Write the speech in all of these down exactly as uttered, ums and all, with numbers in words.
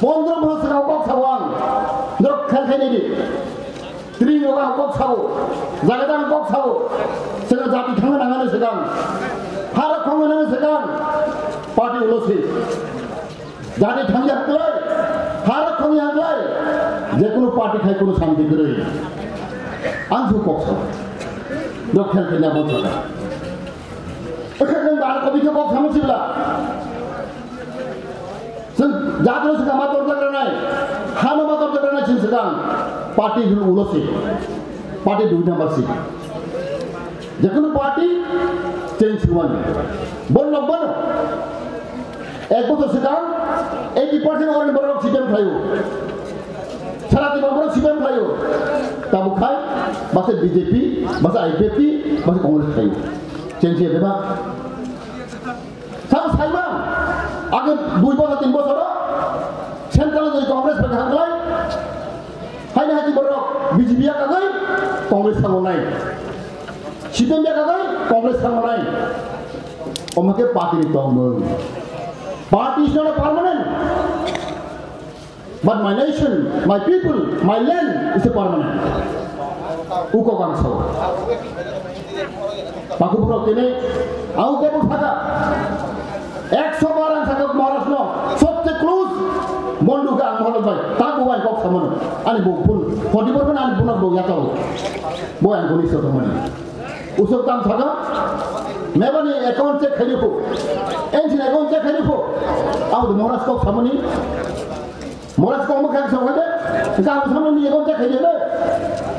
Pondro bosor swkang kok sao ang. Norok khel khainai di. Tini nogo ang kok sao. Jaga jang kok sao. Chwng jati thangna nangani swkang. Hara khongna nangani swkang. Party ulo si. Jati thangya hwklai. Hara khongya hwklai. Je kono party khai kono santi kwrwi. Ang su kok sao. Norok khel khainai bosor. Nwng bara kobi khe kok samo sibla. Chwng jatro swkang ma torjak ranai, hano ma torjak ranai chwng swkang party hwn ulo se, party dui number se. Jekunu party change hwnmani. Bon nok bono. Ek bochor swkang eighty percent orang borok C P M khlaio. Sara Tripura borok C P M khlaio. Tabuk khai, basa B J P, basa I P F T, basa Congress khlaio. Change ya beba. Sabo saimang, age dui bosor, tin bosor, central o jodi Congress bai kaham khlai, haino hai borok B J P ya kagwi Congress thango nai, C P M ya kagwi Congress thango nai, omo khe party ni tongmung. Party is not a permanent. But my nation, my people, my land is a permanent. Uko kang sao. Paku borok tini, ang uko bo saka. Ekso bar ang saka Maharaj no, sobse close bondhu ka ang Maharaj bai. Ta bo bai kok samano. Ani bo phone, forty four ani phone bo yatao. Bo ang kuni so tongmani. Usok tam saka. Mebani account check khaidi ko. Engine account check khaidi ko. Ang Maharaj kok samani. Maharaj kok mo kha sa hade, ka mo samno ni ekon ta khaide le.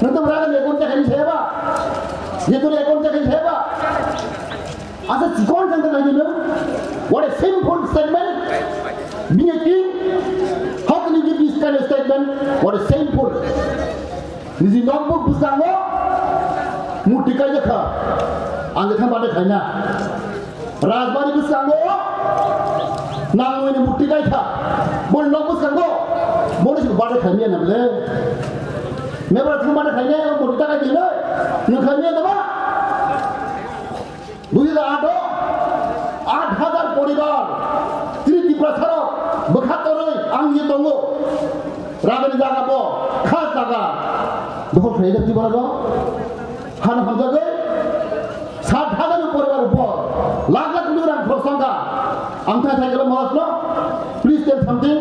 Nang to raga ni ekon ta khaide seba. Ye to ekon ta khaide seba. Asa chikon jang ta khaide le. What a simple statement. Being a king, how can you give this kind of statement? What a simple. Niji nokbo bwskango murti kaijakha. Ang khe bade khaina. Rajbari bwskango nangmani murti kaikha. Boni nok bwskango boni sing bade khaimya nable. Mebra thang bade khaimya murti ta kaimya le. Nang khaimya naba? Dui hajar aat o, aat hajar poribar, Tri Tiprasa rok bwkha torwi ang ye tongo. Rajani jaga bo, khas jaga. Dokhol khlai jak Tiprasa rok. Hano hamjagwi, sat hajar ni poribar upor, lakh lakh ni rang khorok sangkha. Ang thai thai khe Maharaj no, please tell something,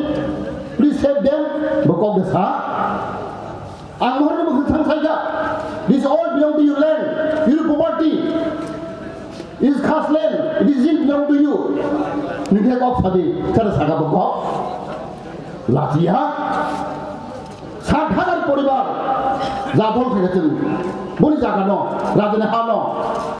please save them, bo kok de sa. Ang Maharaj no bo thang thai kha. This all belong to your land, your property. Is khas land, it is in belong to you. Nini kok sadi, sara saga bo kok. Lachiya. Sat hajar poribar. Jadol thai kha chwng. Boni jaga no, rajani ha no.